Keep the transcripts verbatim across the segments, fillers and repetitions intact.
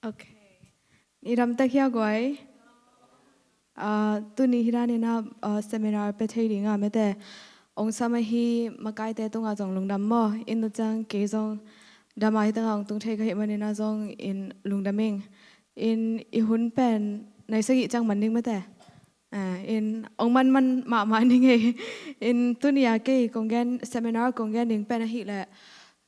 Ok. I dam tek hia guai? Ah, tuni hi danin ah, ah, seminar pe thei ding a mete ong sam ahi makaite tungah zong lungdam maw. In tu ciang kei zong dam a hi tangah ong tung thei ka hih manin ah zong in lungdam ing. In i hun pen nai sagih ciang man ding mete. Ah, in ong man man mahmah ning ei. In tuni a kei kong gen, seminar kong gen ding pen ahih leh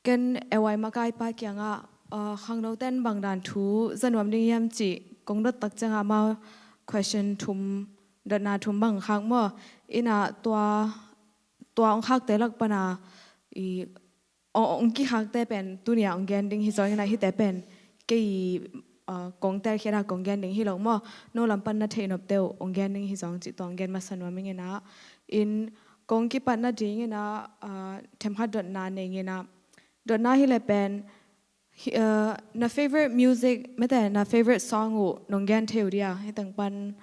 ken A Y makaipa kiangah, ah, khangnote in bangdan thu za nuam ding hiam cih kong dot tak ciangah amau question thum, dotna thum bang khak maw. In ah tua, tua ong khakte lak pana i ong, ong kikhakte pen tuni a ong gen ding hi zongin ah hihte pen kei, ah, kong telkhiat a kong gen ding hi lo maw. No lam pan na theih nopte uh ong gen ding hi zong cih tua ong gen masa nuam ing in ah. In kong kipat nadingin ah, ah, themkhat dotna nei ing in ah. Dotna hi leh pen hi, ah, na favorite music mete, na favorite song uh nong gen thei uh dia, hi teng pan,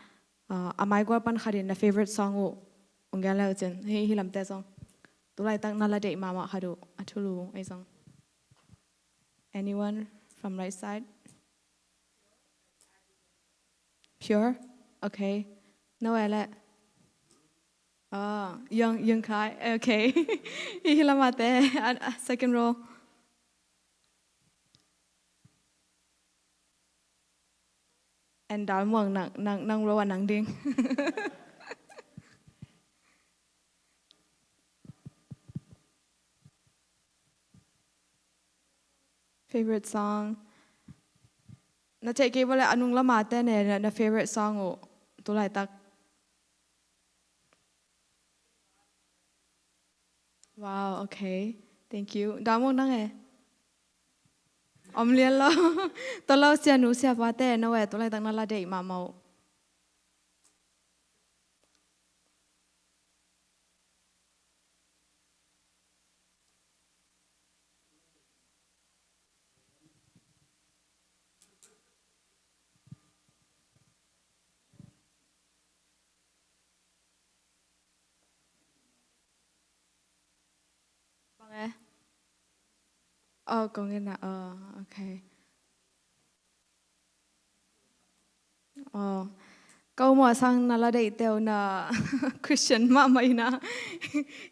ah, a mai gual pan khatin na favorite song uh ong gen le uh cin, hi, hi lamte zong. Tulaitak na la deih mahmah khat uh, a thulu ei zong. Anyone from right side? Pure? Ok. No, ele. Ah, Young, Young Kai. Ok. Hi, hi lamate. An, ah, second row. And Dal Muang nang, nang, nang row a nang ding. Favorite song. Na theih kei bawleh a nung lamate ne, na, na favorite song uh tulaitak. Wow, ok. Thank you. Dal Muang nang e. Om lian lo. Tua lo sianu siapate, no e, tulaitak na la deih mahmah uh. Bang e? Oh, kong in ah. Oh, ok. Oh. Ka um a sang na la deihte uh na Christian mahmah in ah.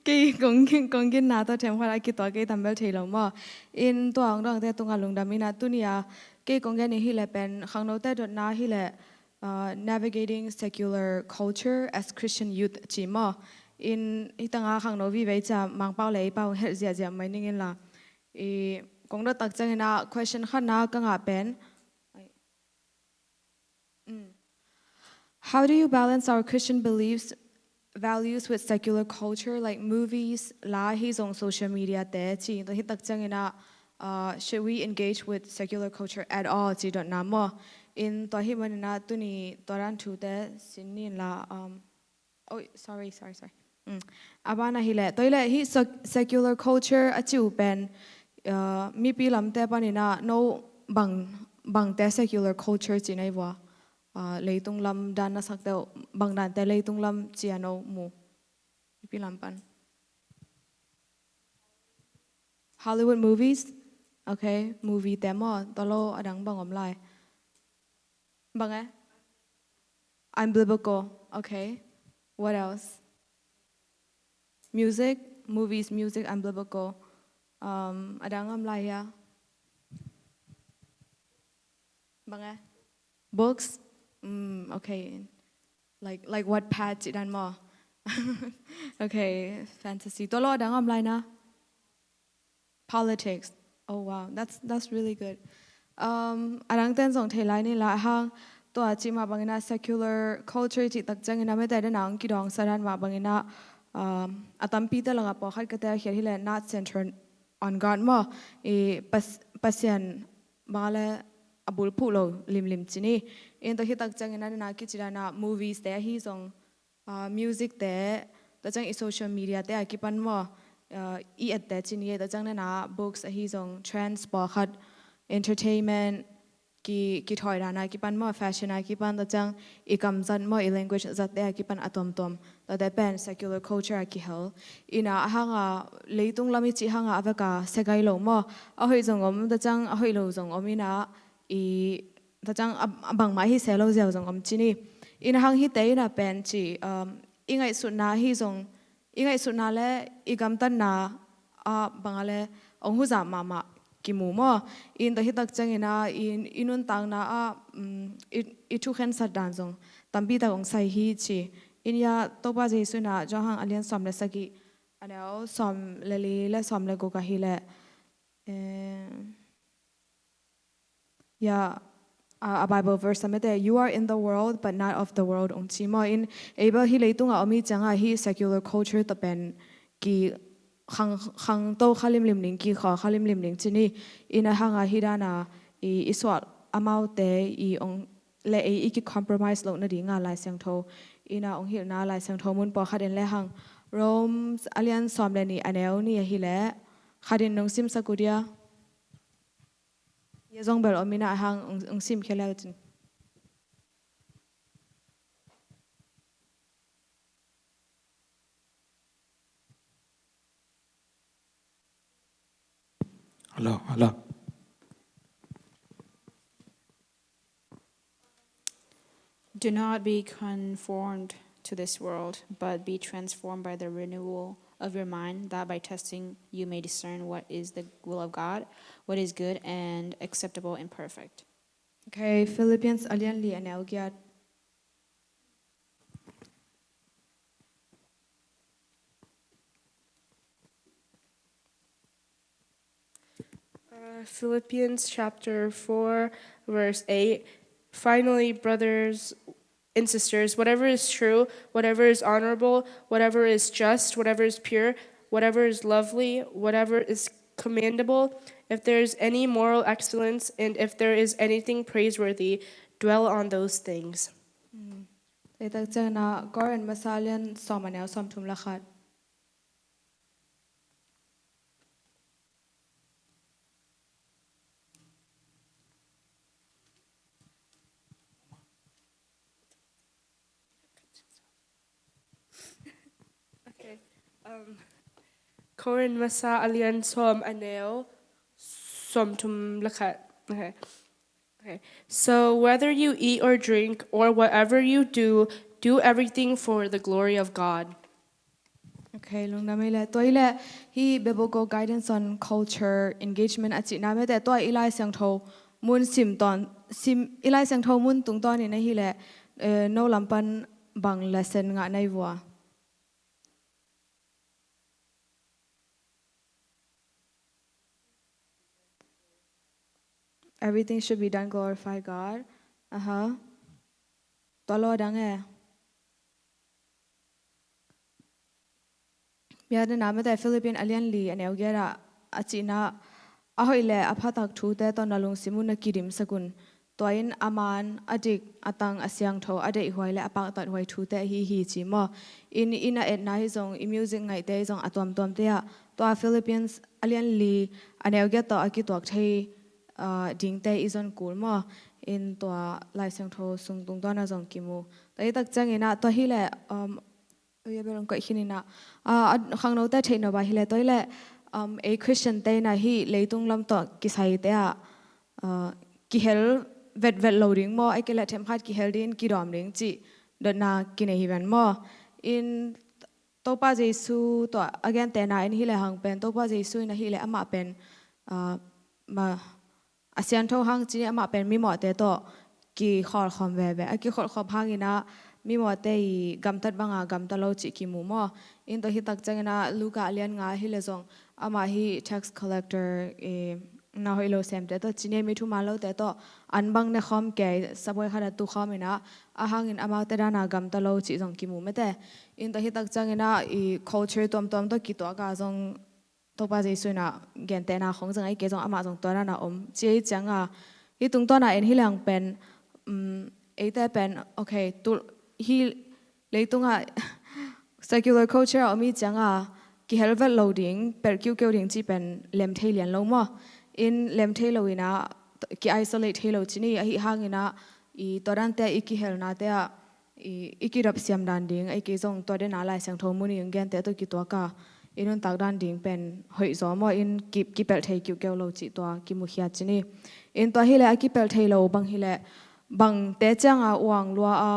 Kei kong, kong ginna tawh themkhat a kituak kei tambel thei lo maw. In tua hong dawngte tungah lungdam in ah tuni a kei kong gen hi leh pen khangnote dotna hi leh, uh, navigating secular culture as Christian youth ci maw. In hi tangah khangno vivei cia Mangpau le ei pau hong helh ziahziah mai ning in la. I kong dot tak ciangin ah question khatna ka ngah pen. Mm. How do you balance our Christian beliefs, values with secular culture, like movies, la hi zong social media te ci, tua hi tak ciangin ah, uh, should we engage with secular culture at all ci dotna maw. In tua hi manin ah tuni tua dan thute sin ning la, um, Oh, sorry, sorry, sorry. Mm. A ban ah hi leh, tua hi leh hi sec-, secular culture a ci uh pen, uh, mipi lamte panin ah no bang, bangte secular culture ci na hi vua. Uh, leitung lam dan na sakte uh, bang dante leitung lam ci a no mu. Mipi lam pan. Hollywood movies? Ok, movie te maw, tua lo a dang bang om lai. Bang e? Unbiblical. Ok. What else? Music, movies, music, unbiblical. Um, a dang om lai hia? Bang e? Books? Mm, ok. Like, like Wattpad cih dan maw. Ok, fantasy. Tua lo a dang om lai na? Politics. Oh, wow. That's, that's really good. Um, a dang ten zong thei lai ni la hang tua cih mah bangin ah secular culture cih tak ciangin ah mete den a hong kidawng sa dan mah bangin ah, um, a tampite lakah pawlkhat ka telkhiat hi leh not centered on God maw. I pas-, Pasian bang a le a bulphuh lo limlim ci ni. In tua hi tak ciangin ah den a kici dan ah movies te ahi zong, ah, music te, tua ciang i social media te a kipan maw, ah, i et te ci ni, tua ciang den a books ahi zong trends pawlkhat, entertainment, ki, kithawi dan a kipan maw, fashion a kipan, tua ciang i kam zat maw, i language zat te a kipan a tuamtuam. Tuate pen secular culture a kihel. In ah a hang a leitung lam i cih hang a a vek a sia gai lo maw, a hoih zong om, tua ciang a hoih lo zong om in ah i tacang a, a bangmah hi se lo ziau zong om ci ni. Ina hang hite ina pen ci, um, i ngaihsutna hi zong, i ngaihsutna le i gamtatna a banga le ong huzap mahmah kimu maw. In tua hitak ciangina i, i nuntakna a, um, i, i thukhensat dan zong tampi tak ong sai hi ci. In ya Topa Jesu ina Johan a lian sawm le sagih, a neu sawm le li le sawm le guk ahi le, eh, ya, a, a Bible verse a mete, "You are in the world, but not of the world," ong ci maw. In ei bel hi leitunga om i cianga hi secular culture ta pen ki khang, khangto kha limlim ding, ki khawl kha limlim ding ci ni. Ina hanga hi dana i, i sual amaute i ong le ei i ki compromise loh nadinga Lai Siangtho ina ong hilhna Lai Siangtho mun pawlkhat in le hang Rome a lian sawm le nih a neu nih ahi le khatin nong simsak uh dia. Ia zong bel om ina a hang ong, ong simkhia le uh cin. Hello, hello. Do not be conformed to this world, but be transformed by the renewal of your mind, that by testing you may discern what is the will of God, what is good and acceptable and perfect. Okay, Philippians a lian li a neu giat. Uh, Philippians chapter four, verse eight. Finally, brothers and sisters, whatever is true, whatever is honorable, whatever is just, whatever is pure, whatever is lovely, whatever is commendable, if there is any moral excellence, and if there is anything praiseworthy, dwell on those things. Mm. Taitak ciangina Korin masa lian sawm a neu sawm thum le khat. Okay. Um, Korin masa a lian sawm a neu sawm thum le khat. Okay. Okay. So whether you eat or drink or whatever you do, do everything for the glory of God. Okay, lungdam ei le. Tua i le hi biblical guidance on culture engagement a cihna mete tua i Lai Siangtho mun sim ton, sim, i Lai Siangtho mun tungtawn in ahi le, eh, no lampan bang lesson ngah nai vua. Everything should be done glorify God. Aha. Tua lo dang e. Bia dena mete Philippian a lian li a neu giat ah a cihna a hoih le a phatak thute tawh na lungsim uh na kidimsak un. Tua in a man, a dik, a tang, a siangtho, a deihhuai le a paktathuai thute ahi hi ci maw. In, in a etna hi zong, i music ngaihte hi zong a tuamtuamte ah tua Philippians a lian li a neu giat tawh a kituak thei, ah, dingte i zon kul maw. In tua Lai Siangtho sung tungtawn a zong kimu. Tua i tak ciangin ah tua hi le, um, ui a bel ong koih khin in ah, ah, a khangnote theih nop ah hi le tua hi le, um, ei Christian te in ah hi leitung lam tawh kisaite ah, ah, kihel vetvet lo ding maw, ai kei le themkhat kihel ding kidawm ding cih dotna kinei hi ven maw. In Topa Jesu tawh a gentehna in hi le hang pen, Topa Jesu in ahi le amah pen, ah, ma, a siangtho hang ci ni amah pen mimawhte tawh kikhawlkhawm veve. A kikholhkhawm hangin ah mimawhte i gamtat banga gamta lo cih kimu maw. In tua hi tak ciangin ah Luka a lian nga hi le zong amah hi tax collector, eh, na hoih lo semte tawh ci ni mi thuman lote tawh an bang ne khawm kei sabuai khat a tu khawm in ah a hangin amaute dana gamta lo cih zong kimu mete. In tua hi tak ciangin ah i culture tuamtuam tawh kituak a zong Topa Jesu in ah gentehna khong zang ai kei zong amah zong tua dana om ci ei cianga hi tungtawna en hi leng pen, um, eite pen, okay, tu hi leitungah secular culture a om i cianga kihel vet lo ding, pelh kiukeu ding cih pen lem thei lian lo maw. In lem thei lo in ah ki isolate thei lo ci ni ahi hangin ah i tua dante i kihelnate ah i, i kidop siam dan ding, ei kei zong tua dena Lai Siangtho mun i ong gente tawh kituak a, i nuntak dan ding pen hoih zaw maw, in ki, kipelh thei kiuhkeuh lo cih tua kimukhiat ci ni. In tua hileh a kipelh thei lo bang hileh bangte cianga uang lua a,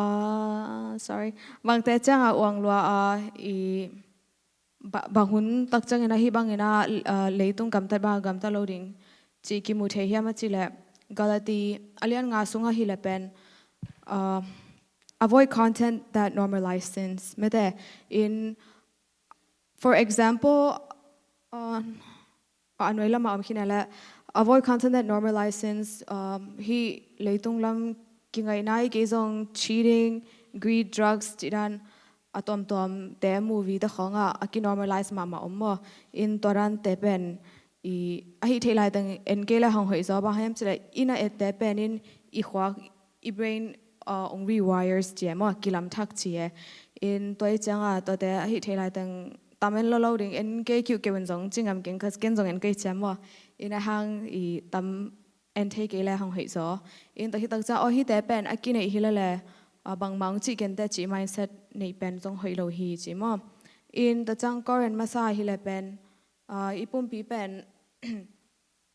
sorry, bangte cianga uang lua a, i ba, bang hun tak ciangin ahi bangin a, leitung gamtat bang gamtat lo ding cih kimu thei hiam a cih leh Galati a lian nga sungah hileh pen, uh, avoid content that normalize sins. Mete in, for example, uh, a nuai lamah om khin a leh avoid content that normalize sins, um, hi leitung lam kingaihna i kei zong cheating, greed, drugs cih dan a tuamtuamte movie te khawngah a kinormalize mahmah om maw. In tua dante pen i ahi thei laiteng en kei le hong hoih zaw bang hiam cih leh in a ette pen in i khuak i brain, uh, ong rewires ci e maw, kilamthak ci e. In tua i cianga tuate ahi thei laiteng tam en lo lo ding, en kei kiuhkeuh in zong ci ngam keng, ken zong en kei ciam maw. In a hang i tam en thei kei le hong hoih zaw. In tua hi tak ciang aw hite pen a kineih hi lele, uh, bangmah ong cih kente cih mindset neih pen zong hoih lo hi ci maw. In tua ciang Korin masa hileh pen, uh, i pumpi pen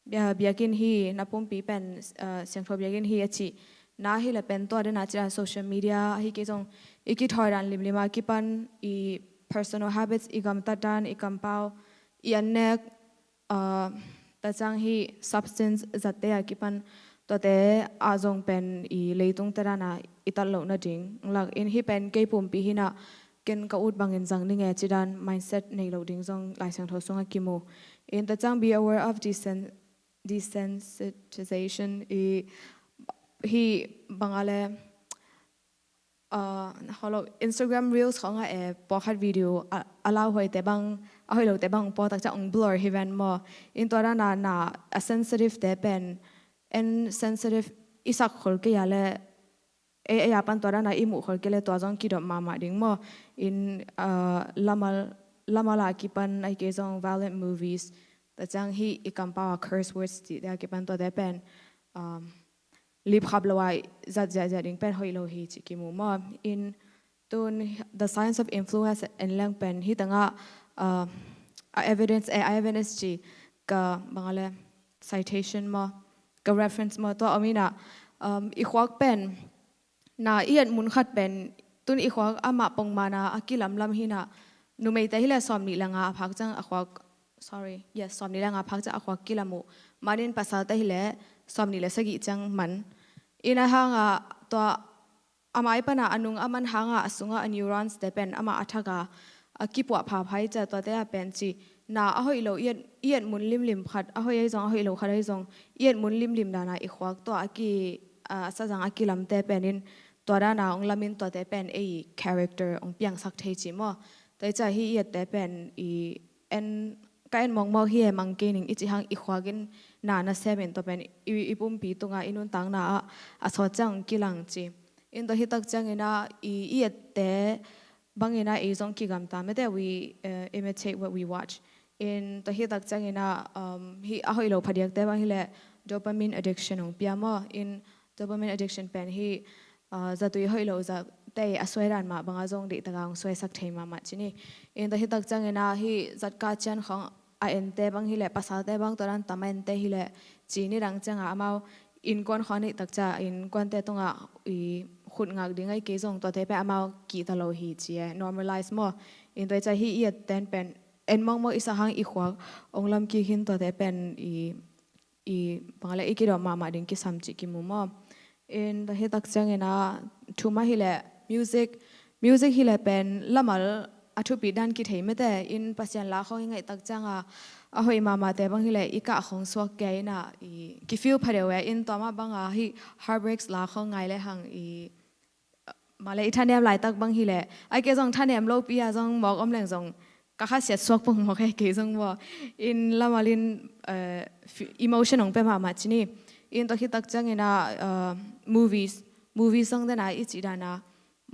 bia, biakinn hi, na pumpi pen, uh, siangtho biakinn hi a cih na hileh pen tua dena cih dan social media ahi kei zong i kithawi dan limlim a kipan i personal habits, i gamtat dan, i kampau, i annek, uh, tua ciang hi substance zatte a kipan tuate a zong pen i leitung te dana i tat loh nading lak in hi pen kei pumpi hi na, ken ka ut bangin zang ning e cih dan mindset nei lo ding zong Lai Siangtho sungah kimu. In tua ciang be aware of desen-, desensitization, i hi bang a le, uh, hollow Instagram reels khawngah e, pawlkhat video a, a lauhuaite bang, a hoih lote bang pawltak ciang ong blur hi ven maw. In tua dana na a sensitive te pen en sensitive i sak khol kei a le ei, ei a pan tua dana i muh khol kei le tua zong kidop mahmah ding maw. In, uh, lamal, lamal a kipan ahi kei zong violent movies, tua ciang hi i kampau a curse words cihte a kipan tuate pen, um, lipkhap lo a zat ziahziah ding pen hoih lo hi cih kimu maw. In tun The Science of Influence en leng pen hi tengah, uh, a evidence, eh, a evidence ci ka bang a le citation maw, ka reference maw tua om in a, um, i khuak pen na i et mun khat pen tun i khuak amah pongmana a kilamlam hi na, numeite hileh sawmnih le nga a phak ciang a khuak, sorry, yes, sawmnih le nga a phak ciang a khuak kilam uh. Manin pasalte hileh sawmnih le sagih ciang man. In a hanga tua amah i pana a nung a man hanga a sunga a neurons te pen amah a thaka a kipuah phapha i cia tuate a pen ci na a hoih lo i et, i et mun limlim khat a hoih ahi zong a hoih lo khat ahi zong i et mun limlim dana i khuak tua a ki, a, a sazang a kilamte penin tua dana ong lamin tuate pen ei character ong piangsak thei ci maw. Tua i cia hi i ette pen i en, ka en mawkmawk hi e mang kei ning i ci hang i khuakin na na semin tua pen i, i pumpi tunga i nuntakna ah a sawt ciang ong kilang ci. In tua hi tak ciangina i, i ette bangina ei zong kigamta mete, we, uh, imitate what we watch. In tua hi tak ciangina, um, hi a hoih lo phadiakte bang hileh dopamine addiction ong pia maw. In dopamine addiction pen hi, uh, zatui hoih lo zate a suai dan mah banga zong deihtaka ong suaisak thei mahmah ci ni. In tua hi tak ciangina hi zatka cian khawng a ente bang hileh pasalte bang tua dan tam a ente hileh ci nidang cianga amau innkuan khawng neih tak cia innkuante tungah i khut ngak ding ahi kei zong tuate pen amau kihta lo hi ci e, normalize maw. In tua i cia hi i etten pen en mawkmawk i sak hang i khuak ong lam kik hin tuate pen i, i bang le i kidawm mahmah ding kisam cih kimu maw. In tua hi tak ciangina thum ahileh music, music hileh pen lamal a thupi dan kithei mete. In Pasian la khawng i ngaih tak cianga a hoih mahmahte bang hileh i kah khawng suak kei ina i kifeel phadeuh e. In tua mah banga hi heartbreaks la khawng ngai le hang i male i thanem laitak bang hileh ai kei zong thanem lopi a zong mawk om leng zong ka khasiat suak pong mawk e kei zong maw. In lamalin, eh, fi-, emotion ong pe mahmah ci ni. In tua hi tak ciangina, eh, movies, movies zong dena i cih dana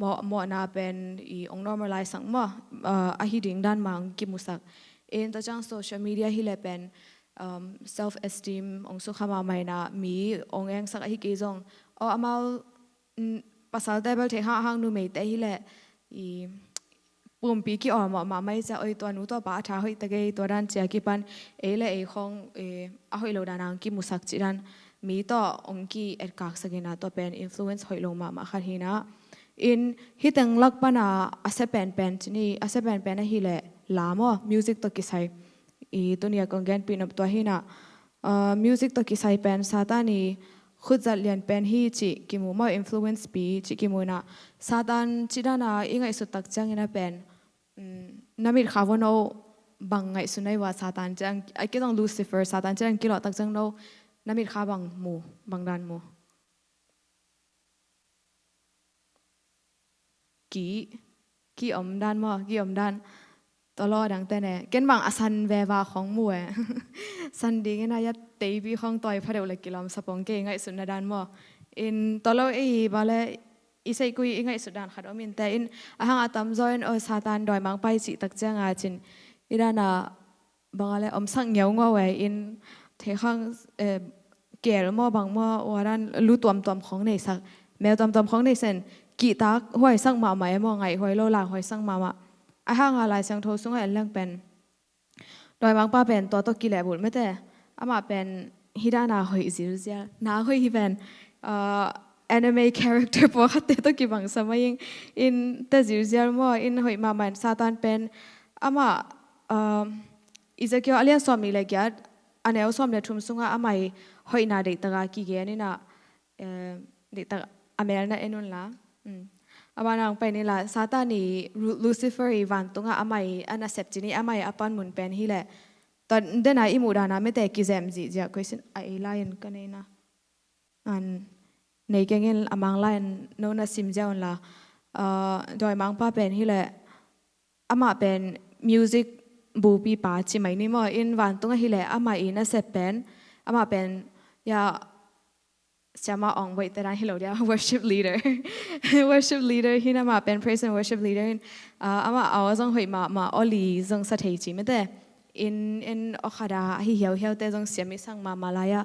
mawh, mawhna pen i ong normalize sak maw, uh, ahi ding dan mah ong kimusak. In tua ciang social media hileh pen, um, self esteem ong sukha mahmah ina mi ong engsak ahi kei zong. Aw amau, mm, pasalte bel theih hang hang numeite hileh i pumpi ki-awlmawh mahmah i cia, oi, tua nu tua pa a tha hoih ta kei, tua dan cia kipan ei le ei khawng, eh, a hoih lo dan ang kimusak cih dan mi tawh ong ki-etkaksak ina, tua pen influence hoih lo mahmah khat hi ina. In hih teng lak pana a sia penpen cih ni, a sia penpen ahih leh la maw, music tawh kisai. I tuni a kong genpih nop tua hi ina, ah, music tawh kisai pen Satan i khutzat lian pen hi cih kimu maw, influence pi cih kimu ina. Satan cih dan a i ngaihsut tak ciangin a pen, mm, na mitkha vua no bang ngaihsun na hi ua, Satan ciang, a kizong Lucifer, Satan ciang kilawh tak ciang no na mitkha bang mu, bang dan mu? Ki, ki-om dan maw, ki-om dan. Tua lo dangte ne. Ken bang a san veva khong mu e. San dingin a ya teipi khong tawi phadeuh le kilawm sapong kei ngaihsutna dan maw. In tua lo ei bale i seikui i ngaihsut dan khat om in te in a hang a tamzaw in, o, Satan dawimangpa i cih tak cianga cin i dan a bang a le omsak ngiaungau e in, theikhang, eh, kel maw bang maw, ua dan lu tuamtuam khong neisak, mel tuamtuam khong neisen, kihtak huaisak mahmah e maw, ngaihhuai lo lauhuaisak mahmah. A hang a Lai Siangtho sungah en leng pen dawimangpa pen tua tawh kilehbulh mete. Amah pen hih dan a hoih zilzial. Na hoih hi pen, ah, anime character pawlkhatte tawh kibangsa mai ing. In te zilzial maw, in hoih mahmah in Satan pen amah, ah, Ezekiel a lian sawmnih le giat, a neu sawm le thum sungah amah i hoihna deihtaka kigen ina, eh, deihtak a melna en unla. Mm. A banang pen ila Satan i Lu-, Lucifer i vantungah amah i a nasep cih ni, amah i a panmun pen hi leh. Tua dena i muhdana mete kizem zihziah, question a ei lai-in ka neina. An nei kengin a mang lai-in no na sim ziau unla. Ah, dawimangpa pen hi leh amah pen music bupi pa ci mai ni maw, in vantung ahih leh amah i nasep pen, amah pen, ya, siama ong voihte dan hi lo dia, worship leader. Worship leader hi in amah pen praise and worship leader hi in, ah, amah aw zong hoih mahmah, aw li zong sa thei ci mete. In, in aw khat a hi hiauhiaute zong siam i sang mahmah lai-a.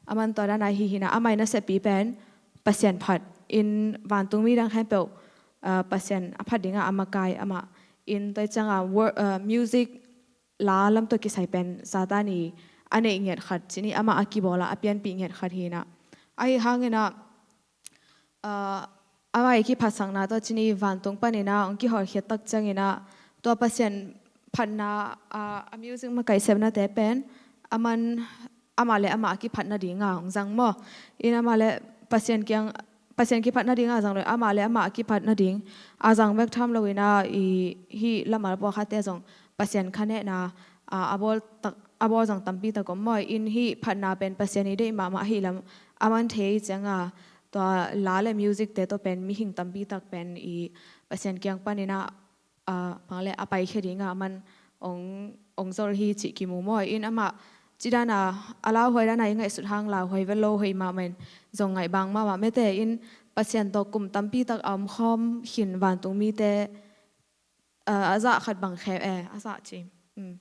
Aman tua dan a hi hi in a, amah i naseppi pen Pasian phat. In vantung mi dang khempeuh, ah, Pasian a phat dingah a makai amah. In tua cianga wor-, ah, music la lam tawh kisai pen Satan i a neih ngiat khat cih ni, amah a kibawl a, a pianpih ngiat khat hi in a. Ahi hangin a, ah, amah i kiphatsakna tawh cih ni vantung panin a hong kihawlkhiat tak ciangin a, tua Pasian phatna, ah, a music makaih sepnate pen aman amah le amah a kiphat nadinga hong zang maw. In amah le Pasian kiang, Pasian kiphat nadinga zang lo, amah le amah a kiphat nading a zang bek tham lo in a, i hih lamal pawlkhatte zong Pasian khanehna, a, a bawl tak, a bawl zong tampi tak om maw. In hih phatna pen Pasian i deih mahmah ahih lam a man thei cianga, tua la le music te tawh pen mihing tampi tak pen i Pasian kiang panin a, a, bang le a paikhia dinga man ong, ong zol hi cih kimu maw. In amah cih dan a, a lauhuai dan a i ngaihsut hang lauhuai vet lo, hoih mahmah in zong ngaih bang mahmah mete. In Pasian tawh kum tampi tak a omkhawm khin vantung mite, a, a zah khat bang khem, eh, a zah ci, um,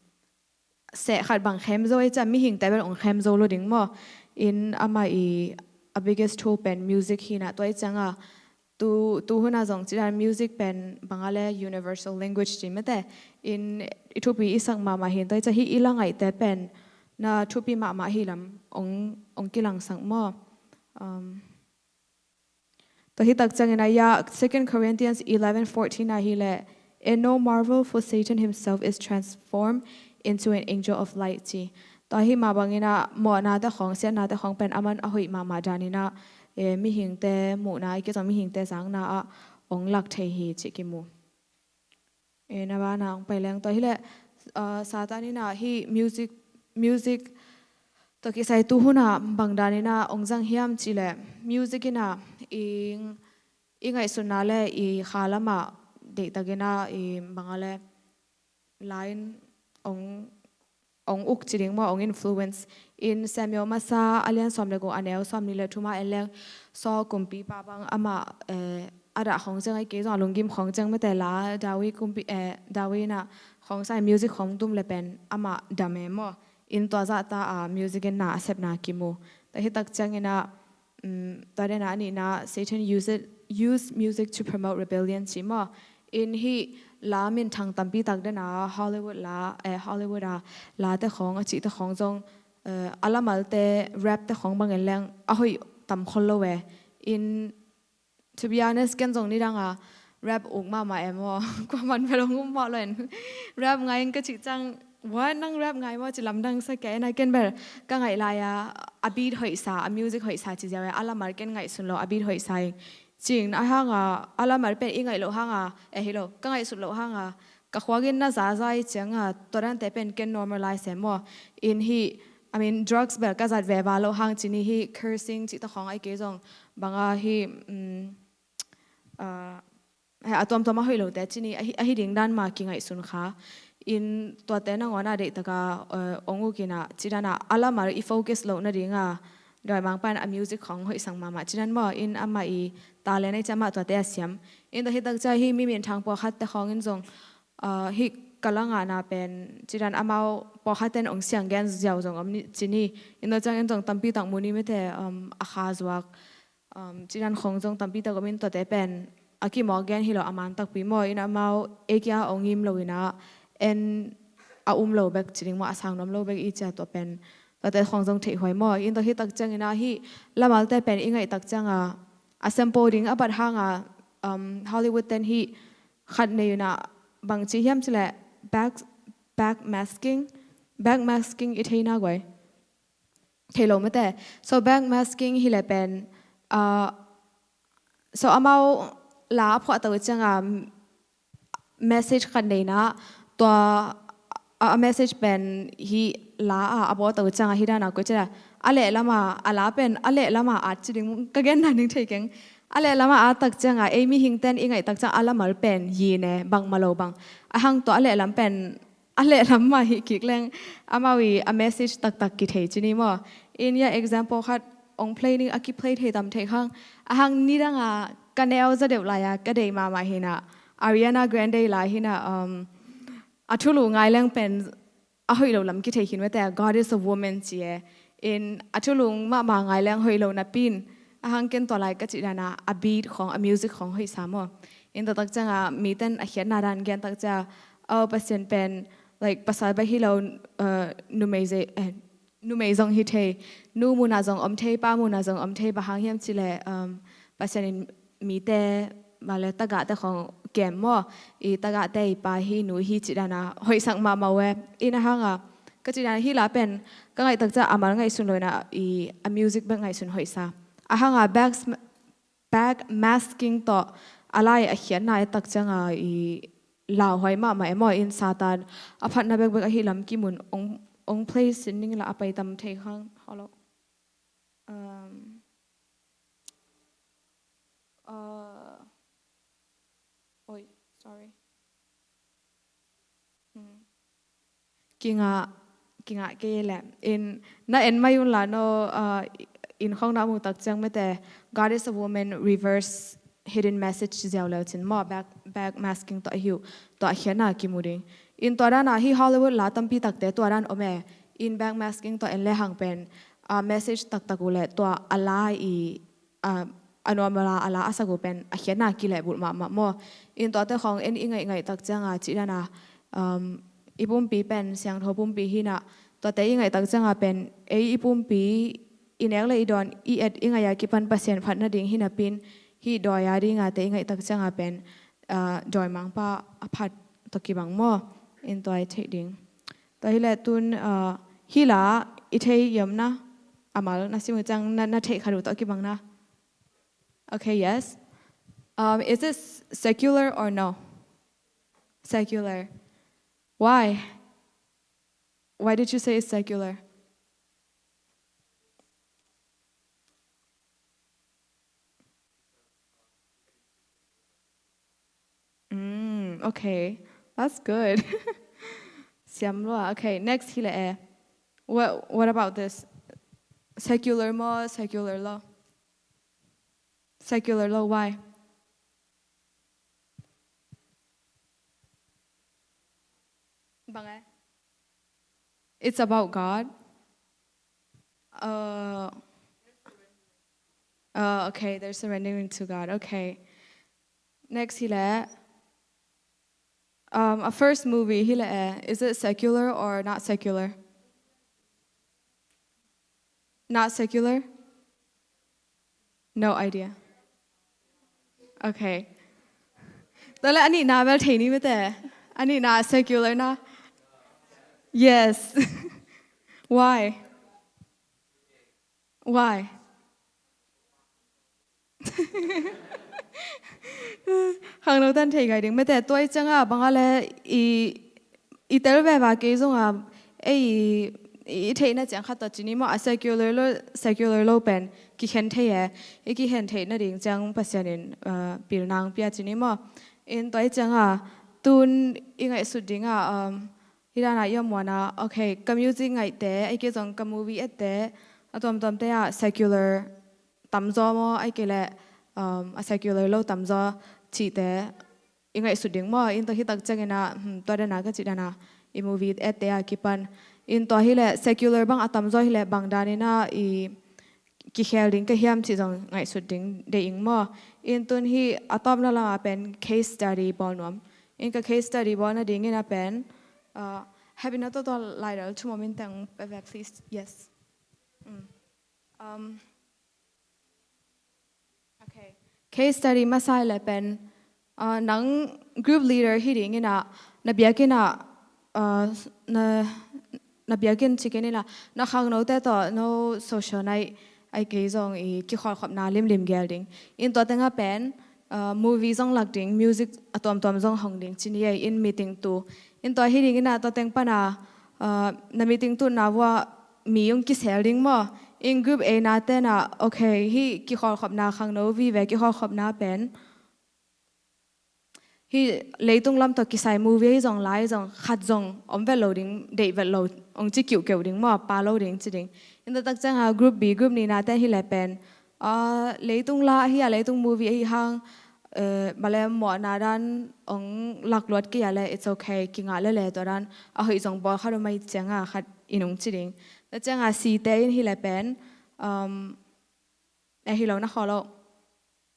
seh khat bang khem zo i cia, mihingte bel ong khem zo lo ding maw. In amah i a biggest tool pen music hi in a, tua i cianga tu, tu hun a zong cih dan music pen bang a le universal language ci mete. In i thupi i sak mahmah hi in, tua i cia hih i la ngaihte pen na thupi mahmah hi lam ong, ong kilangsak maw. Um, Tua hi tak ciangin a, ya, Second Corinthians eleven fourteen a hi leh, "And no marvel, for Satan himself is transformed into an angel of light," ci. Tua hi mah bangin a, mawhnate khawng, siatnate khawng pen aman a hoih mahmah danin a, eh, mihingte muhna, i kizong mihingte zakna ah ong lak thei hi cih kimu. Eh, na bana ong pai leng tua hi leh, ah, Satan in a hih music, music tawh kisai tu hun a bang danin a ong zang hiam cih leh, music in a i, i ngaihsutna le i kha lam ah deihtakin a i bang a le line ong ong uk ci ding maw, ong influence. In Samuel masa a lian sawm le guk a neu sawmnih le thum ah en leng, Saul kumpipa bang amah, eh, a dah khawng ciang, a kei zong a lunggim khawng ciang mete, la David kumpi, eh, David in a khawng sa music khawng tum le pen amah dam e maw. In tua zahta a music in na a sepna kimu. Tua hi tak ciangin a, um, tua dan a nihna, Satan use it, use music to promote rebellion ci maw. In hih la minthang tampi tak dena Hollywood la, eh, Hollywood a late khawng a cihte khawng zong, eh, a lamalte rapte khawng bangin leng a hoih tam khol lo e. In, to be honest, ken zong nidanga rap uk mahmah e maw. Kuaman bel hong um mawh lo in. Rap ngai in ka cih ciang, what, nang rap ngai maw, ci lamdang sa kei na. Ken bel ka ngaih lai-a a beat hoihsa, a music hoihsa ci ziau e, a lamar ken ngaihsun lo, a beat hoihsa ing. Cing a hanga, a lamar pen i ngaih loh hanga, eh, hi lo, ka ngaihsut loh hanga, ka khuak in na zaza i cianga, tua dante pen ken normalize e maw. In hih, I mean, drugs bel ka zat veva loh hang cini hih cursing cihte khawng ai kei zong banga hih, mm, ah, he a tuamtuam a hoih lote cini ahi, ahi ding dan ma kingaihsun kha. In tuate nangawn a deihtaka, eh, ong uk ina, cidana a lamar i focus loh nadinga dawimangpa in a music khawng hoihsak mahmah cidan maw, in amah i talent ei ciama tuate a siam. In tua hitak cia hih mi minthang pawlkhatte khawng in zong, ah, hih ka langahna pen cidan amau pawlkhatten ong siang gen ziau zong om ni, cini. In tua ciang in zong tampi tak mu ni mete, um, a kha zuak, um, cidan khawng zong tampi tak om in tuate pen a kimawk gen hi lo a man takpi maw, in amau ei kia ong im lo ina en a um lo bek ci ding maw, a sang nuam lo bek i cia tua pen tuate khawng zong theihhuai maw. In tua hitak ciangina hih lamalte pen i ngaih tak cianga a sempo ding a bat hanga, um, Hollywood ten hih khat nei una bang ci hiam cileh back, backmasking, backmasking i theina guai. Thei lo mete. So backmasking hi le pen, ah, so amau la a phuahto cianga message khat neina tua a, a message pen hi la a a bawlto cianga hi dana koi cila a leh lama a la pen a leh lama at ci ding ka genna ding thei keng. A leh lama a tak cianga ei mihingten i ngaih tak cianga a lamar pen hi ne bangmah lo bang. A hang tua a leh lam pen a leh lam mah hih kik leng amau i a message taktak kithei cini maw. In ya example khat ong play ni a kiplay thei tam thei khang. A hang nidanga ka neu za deuh lai-a ka dei mahmah hina Ariana Grande lai hina, um, a thulu ngai leng pen a hoih lo lam kithei khin mete, God is a woman ci e. In a thulu mahmah ngai leng hoih lo napin a hang ken tua lai ka cih dana a beat khawng a music khawng hoihsa maw. In tua tak cianga miten a khiatna dan gen tak cia, oh, Pasian pen, like, pasal bek hi lo, uh, numei zei, eh, numei zong hi thei, nu muna zong om thei, pa muna zong om thei, bang hang hiam cileh, um, Pasian in mite male tagahte khawng kem maw, i tagahte i pa hi nu hi cih dana hoihsak mahmah uh e. In a hanga ka cih dana hi la pen ka ngaih tak cia a mal ngaihsun lo ina i a music bek ngaihsun hoihsa. A hanga back, backmasking tawh a lai a khiatna e tak cianga i lauhuai mahmah e maw, in Satan a phatna bekbek ahi lam kimun ong, ong play sin ning la a pai tam thei khang. Hello. Um, uh, oi, sorry. Hmm. Kingah, kingah kei le. In na en mai un la no, uh, in khawng na mu tak ciang mete, God is a woman reverse hidden message ziau leu cin maw, back, backmasking tawh ahiu, tua a khiatna kimu ding. In tua dana hi Hollywood la tampi takte tua dan om e. In backmasking tawh en le hang pen, ah, message taktak uh le tua a la i, ah, a nuam a la, a la a sak uh pen a khiatna kilehbulh mahmah maw. In tuate khawng en i ngaih ngaih tak cianga cih dana, um, i pumpi pen siangtho pumpi hina, tuate i ngaih tak cianga pen ei i pumpi i nek le i dawn i et i ngaih a kipan Pasian phat nading hi napin, hih dawi a dinga te i ngaih tak cianga pen, ah, dawimangpa a phat tawh kibang maw. In tua i theih ding. Tua hi le tun, ah, hi la i thei i om na, a mal na sim uh ciang na, na theih khat uh tawh kibang na. Okay, yes. Um, is this secular or no? Secular. Why? Why did you say it's secular? Mm, okay. That's good. Siam lua. Okay, next hi le e. What, what about this? Secular maw, secular law? Secular law, why? Bang e? It's about God. Uh, uh, okay, they're surrendering to God. Okay. Next hi le. Um, a first movie hi leh, eh, is it secular or not secular? Not secular? No idea. Okay. Tua leh a nihna bel thei ni mate. A nihna secular na. Yes. Why? Why? Khangno tan thei gai ding mate, tua i cianga banga le i, i tel veva kei zonga ei i, i theihna ciang khat tawh ci ni maw, a secular lo, secular lo pen kikhen thei e. I kikhen theihna ding ciang Pasian in, uh, pilna hong pia ci ni maw. In tua i cianga tun i ngaihsut dinga, um, hi dana i om muana, okay, ka music ngaihte, ai kei zong ka movie ette, a tuamtuamte ah secular tamzaw maw, ai kei leh, um, a secular lo tamzaw cihte i ngaihsut ding maw. In tua hi tak ciangina, hmm, tua dana ka cih dana i movie ette a kipan. In tua hi leh secular bang a tamzaw hi leh bang danina i kikhel ding ka hiam cih zong ngaihsut ding deih ing maw. In tun hi a tawpna lama pen case study bawl nuam. In ka case study bawlna dingina pen, uh, Happy na tawh tua laidal thum om in teng pe ve, please. Yes. Mm. Um, okay. Case study masa le pen, uh, nang group leader hi dingina, na biakina, uh, na, na biakin cikin ina, na khangnote tawh no social night ai kei zong i kikholhkhopna limlim gel ding. In tua tenga pen, uh, movie zong lak ding, music a tuamtuam zong hong ding ci ni ei, in meeting tu. In tua hi dingina tua teng pana, uh, na meeting tu na vua mi ung kisel ding maw. In group A na tena, okay, hi kikholhkhopna khangno vive kikholhkhopna pen hi leitung lam tawh kisai movie hi zong lai zong khat zong om vet lo ding, deih vet lo, ong ci kiuhkeuh ding maw, pa lo ding ci ding. In tua tak cianga group B, group nina ten hi le pen, ah, leitung la ahi a, leitung movie ahi hang, eh, male mawhna dan ong lakluat kei a le, it's okay, kingah lele tua dan a hoih zong bawl khat om ahi cianga khat in ong ci ding. Tua cianga C te in hi le pen, um, eh, hi lo na khaw lo.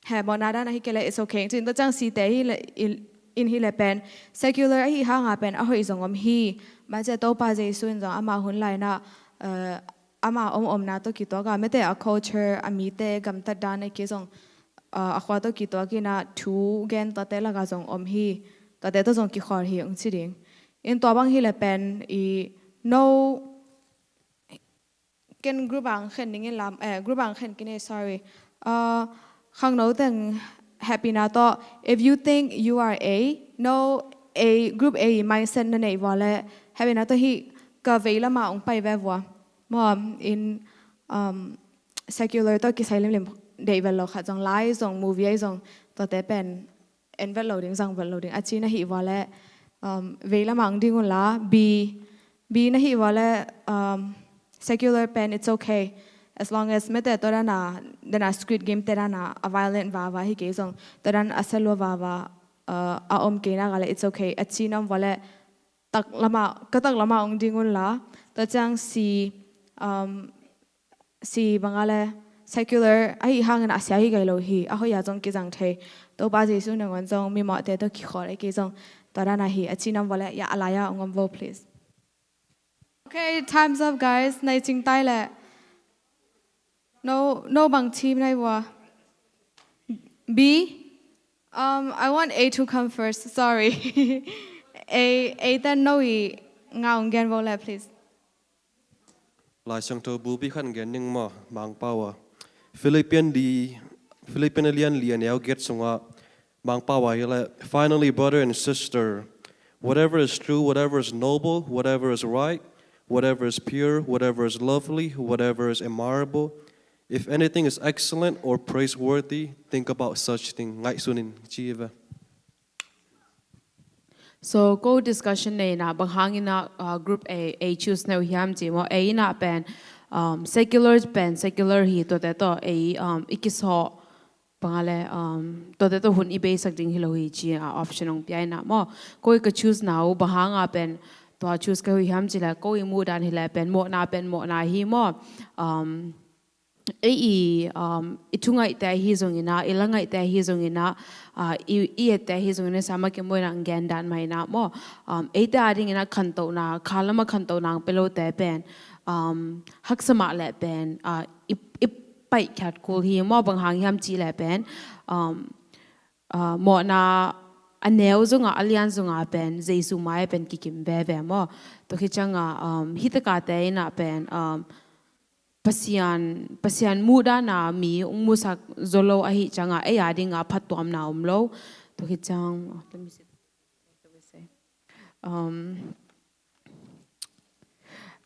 He, mawhna dan ahi kei le, it's okay. Cin tua ciang C te hi le, in, in hi le pen. Secular ahi hanga pen a hoih zong om hi. Macia Topa Jesu in zong ama hun laina, uh, ama om omna tawh kituaka, mete a culture, a mite gamtat dan a ki zong, uh, a khua tawh kituakina thu gen tuate laka zong om hi. Tuate tawh zong kikhol hi ong ci ding. In tua bang hi le pen, i no ken group ang khen dingin lam, eh, group ang khen kine, sorry. Uh, khangno teng Happy na tawh, if you think you are A, no, A, group A mindset na neih vua le, Happy na tawh hi ka vei lama ong pai ve vua. Maw, in, um, secular tawh kisai limlim deih vet lo khat zong lai zong movie ai zong tuate pen en vet lo ding, zang vet lo ding a ci na hi vua le, um, vei lama ong ding un la, B, B na hi vua le, um, secular pen, it's okay. As long as mete tua dana, dana Squid Game te dana a violent vava hi kei zong, tua dan a salua vava, uh, a om kei na ka le, it's okay. A ci nam vua le, tak lama, ka tak lama ong ding un la, tua ciang C, um, C banga le, secular ahi hangin a sia hi gai lo hi, a hoih a zong kizang thei. Topa Jesu nangawn zong mimawhte tawh kikhol ahi kei zong tua dana hi, a ci nam vua le, ya, a lai a ong om vo, please. Okay, time's up, guys. Nai cing tai le. No, no bang team nai vua. B? Um, I want A to come first. Sorry. A, A ten no i nga ong gen vo le, please. Lai Siangtho bu bi khan gen ning maw, Mangpau a. Philippian di, Philippian a lian li a neu giat sunga, Mangpau a hi le, finally, brother and sister, whatever is true, whatever is noble, whatever is right, whatever is pure, whatever is lovely, whatever is admirable, if anything is excellent or praiseworthy, think about such thing. Ngaihsun in ci ve. So, ko discussion nei na, bang hangina, uh, group A, A choose neu hiam ci maw, A ina pen, um, secular pen, secular hi tuate tawh, A, um, i kisawh, banga le, um, tuate tawh hun i beisak ding hi lo hi ci a option ong pia ina maw. Ko i ka choose na u, bang hanga pen, tua choose ka hui hiam ci le, ko i muh dan hi le pen, mawhna pen, mawhna hi maw. Um, ei i, um, i thungaihte ahi zongin ah, i langaihte ahi zongin ah, uh, i, i ette ahi zongin ah, sama ke moina ang gen dan maina maw, um, eite a dingin ah khantohna, khalama khantohna ang pelote pen, um, haksa mah le pen, uh, i, i paihkhiat kul hi maw, bang hang hiam cih le pen, um, uh, mawhna a neu zongah, a lian zongah pen Jesu mai pen kikim veve maw. Tua khit ciangah, um, hih takate inah pen, um, Pasian, Pasian muhdana mi ung musak zo lo ahi ciangah ei a dingah phattuamna om lo. Tua khit ciang, oh, let me see. Um,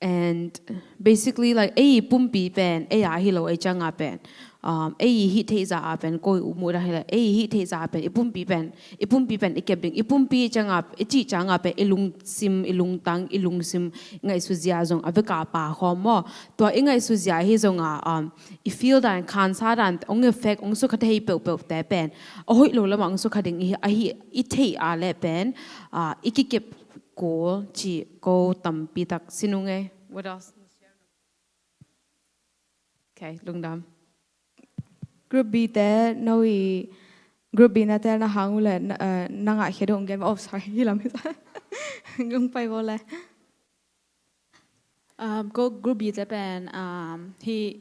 and basically, like, ei pumpi pen ei a hi lo, ei ciangah pen, um, ei hih theihza a pen ko i muhdan hi lo, ei hih theihza a pen i pumpi pen, i pumpi pen i kep ding, i pumpi ciangah, i cih ciangah pen i lungsim, i lungtang, i lungsim, i ngaihsutzia zong a veka pa khawm maw. Tua i ngaihsutzia hi zongah, um, i feel dan, khansa dan, ong effect, ong sukha thei peuhpeuhte pen a hoih lo lamah ong sukha ding i, ahi, i theih a le pen, uh, i kikep kul cih ko tampi tak sin ung ei. What else? Okay, lungdam. Group B te, no i Group B na tel na hang uh le, na, uh, na ngah khia dong gen. Oh, sorry, hi lam hi sa. Gung pai bo le. Um, ko Group B te pen, um, hi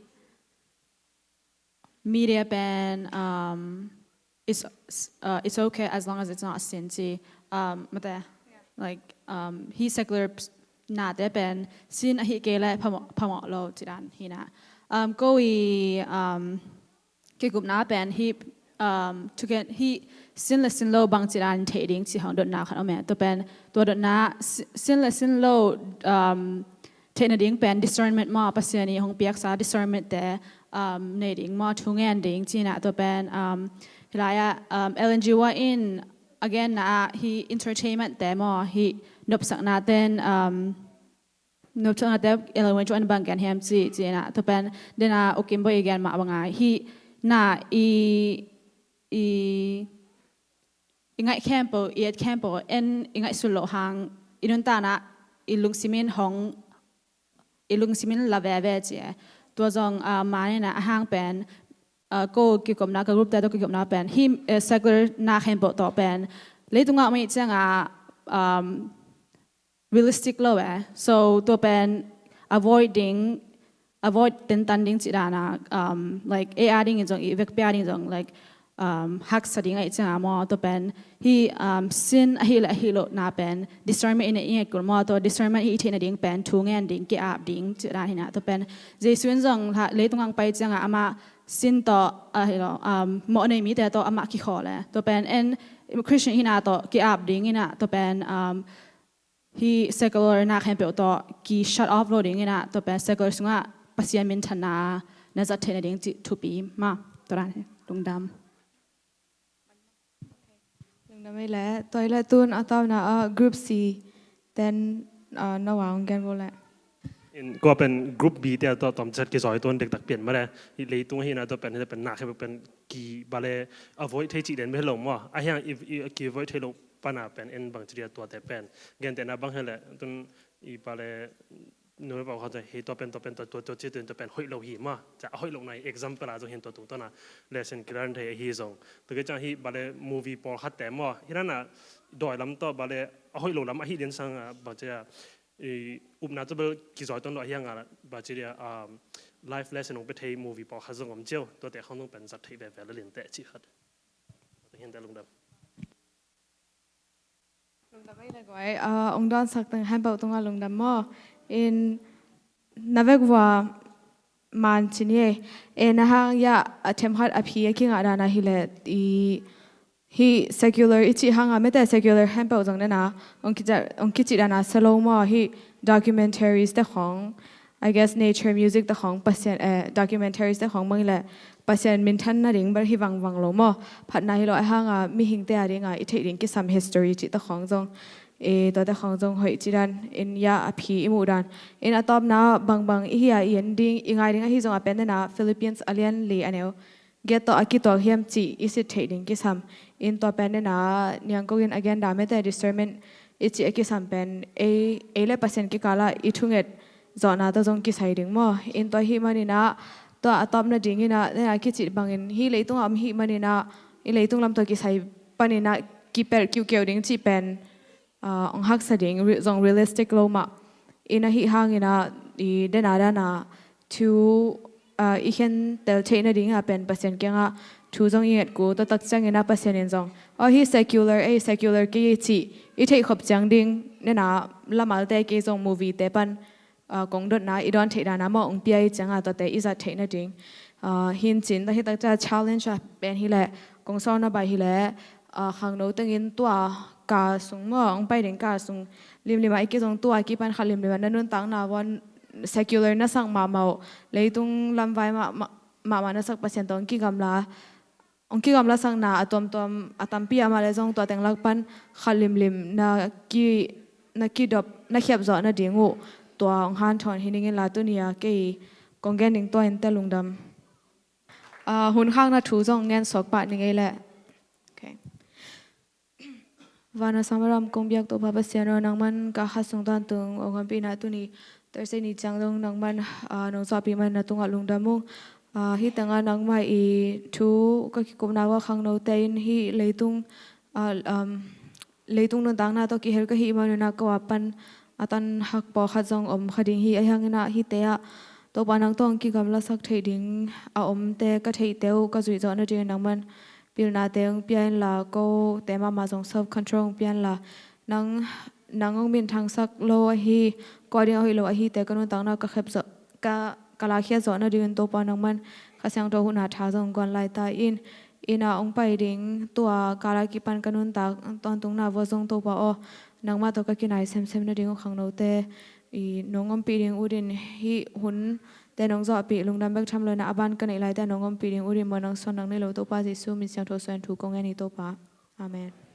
media pen, um, it's, uh, it's okay as long as it's not sin ci, um, mate, like, um, hi secular nate pen sin ahi kei le phamawh, phamawh lo ci dan hi na. Um, ko i, um, kikupna pen hi, um, thugen hi sin le sin lo bang ci dan thei ding ci hong dotna khat om e. Tua pen, tua dotna si-, sin le sin lo, um, theihna ding pen discernment maw, Pasian i hong piaksa discernment te, um, nei ding maw, thu ngen ding cihna. Tua pen, um, hi lai-ah, um, Ellen G. White in a genna ah hi entertainment te maw, hi nopsakna ten, um, nopsakna te Ellen White in bang gen hiam ci, cihna. Tua pen dena ukim bo i gen mah banga hi na i, i i ngaih khempeuh, i et khempeuh, en i ngaihsut loh hang, i nuntakna i lungsimin hong, i lungsimin la veve ci e. Tua zong, ah, manina a hang pen, ah, ko kikopna, ka group te tawh kikopna pen hi, eh, secular na khempeuh tawh pen leitungah om i ciangah, um, realistic lo e. So tua pen avoid ding, avoid tentan ding ci dana, um, like, ei a dingin zong, i vekpi a dingin zong, like, um, haksa ding ahi cianga maw, tua pen hi, um, sin ahi le ahi loh na pen discernment in i ngei kul maw, tua discernment hi i theihna ding pen thu ngen ding, ki-ap ding ci dan hi na. Tua pen Jesu in zong hla, leitung ang pai cianga amah sin tawh ahi lo, um, mawh nei mite tawh amah kikhawl e. Tua pen en Christian hi na tawh ki-ap ding hi na, tua pen, um, hi secular na khempeuh tawh ki shut off lo ding hi na, tua pen secular sungah Pasian minthanna na zat theihna ding cih thupi mah. Tua dan hi, lungdam. Lungdam ei le, tua ei le tun a tawpna ah Group C ten, ah, no a hong gen bo le. In, kua pen Group B te tawh tawmchat kizoi tun dektak pian mah le. Hi leitung hi na tua pen, hi pen na khempeuh pen ki ba le avoid thei cih den bek lo maw. A hiang i, i ki avoid thei lo pana pen en bang ci dia tuate pen. Gentehna bang hi le, tun i ba le, nu pau kha hi tua pen, tua pen, tua, tua, tua ci, tua, tua pen hoih lo hi maw. Ca a hoih lo na i example a zong hi tua tungtawna lesson kilan thei hi zong. Tua ke ciang hi ba le movie pawlkhat te maw. Hi na na doi lam tawh ba le a hoih lo lam ahi din sang a, ba ci a, i upna tawh bel kizoi ton lo a hiang a, ba ci dia, um, life lesson ong pe thei movie pawlkhat zong om ciau. Tuate khong zong pen zat thei veve la lin te ci khat. Tua hi te lungdam. Lungdam ei le guai, ah, ong dawnsak teng hempau tunga lungdam maw. In na vek vua man ci ni ei. E na hang ya a themkhat a phi a kingah dana hi le i hi secular i cih hanga mete secular hempau zong nena ong kici, ong kici dana sa lo maw hi documentaries te khong. I guess nature music te khong Pasian, eh, documentaries te khong mang le Pasian minthan nading bel hi vangvang lo maw. Phatna hi lo a hanga mihingte a dinga i theih ding kisam history cih te khong zong, eh, tuate khong zong hoih ci dan in ya a phi i muh dan. In a tawpna bangbang i hi a i en ding, i ngai ding ahi zong a pen nena Philippians a lian li a neu get tawh a kituak hiam cih i sit theih ding kisam. In tua pen nena niangkok in agenda mete discernment i cih a kisam pen ei, ei le Pasian kikala i thunget zawhna tawh zong kisai ding maw. In tua hi maninah Tua a tawp nadingin ah, nena kicih bangin hih leitungah om hih manin ah, i leitung lam tawh kisai panin ah kipelh kiukiau ding cih pen, ah, hong haksa ding, re-, zong realistic lo mah. In ahih hangin ah, i dena dana thu, ah, i khentel theih nadingah pen Pasian kiangah thu zong i nget kul, tua tak ciangin ah Pasian in zong, aw, hih secular, ei, secular kei cih i theih khop ciang ding, nena lamalte kei zong movie te pan, ah, kong dotna i dawn theih dana maw hong pia i ciangah tuate i zat theih nading. Ah, hi in cin, tua hi tak ciang challenge a pen hileh, kong sawlna bai hileh, ah, khangno tengin tua ka sung maw, hong pai ding ka sung limlim ah i kizong tua kipan khat limlim ah na nuntakna vua secular na sak mahmah uh, leitung lamvai mah, mah, mahmah na sak Pasian tawh hong kigamla, hong kigamla sakna a tuamtuam a tampi a mah leh zong tua teng lak pan khat limlim na ki, na kidop, na khiap zawh nading uh, tua hong hanthawn hi ning in la, tuni a kei kong gen ding tua in teh, lungdam. Ah, hun khakna thu zong ngen suak pah ning ei leh. Okay. Van a sang a ram kong biak Topa Pasian aw, nangman ka khat sung tawntung hong ompihna tuni Thursday ni ciang dong nangman, ah, nong zuahpih man na tungah lungdam ung. Ah, hih tengah nangmah i thu ka kikupna ua khangnote in hih leitung, ah, um, leitung nuntakna tawh kihel ka hih manun ah ko a pan a tan hak pawlkhat zong om kha ding hi. Ahih hangin ah hihte ah Topa nang tawh hong kigamlasak theih ding a omte ka theihte uh ka zuih zawh nadingin nangman pilnate hong pia inla, kote mahmah zong self control hong pia inla, nang, nang hong minthangsak lo ahi, ko a ding a hoih lo ahite ka nuntakna ka khep zawh, ka, ka lakkhiat zawh nadingin Topa nangman Kha Siangtho huhna tha zong guan lai ta in. Inn ah hong pai ding tua kal a kipan ka nuntak tawntungna vua zong Topa aw, nangmah tawh ka kinai semsem nading uh khangnote i nong ompih ding ut in, hih hunte nong zuahpih lungdam bek tham lo in ah a ban ka neih laite nong ompih ding ut in, muanang suanang nei lo Topa Jesu min siangtho suang thu kong ngen hi Topa. Amen.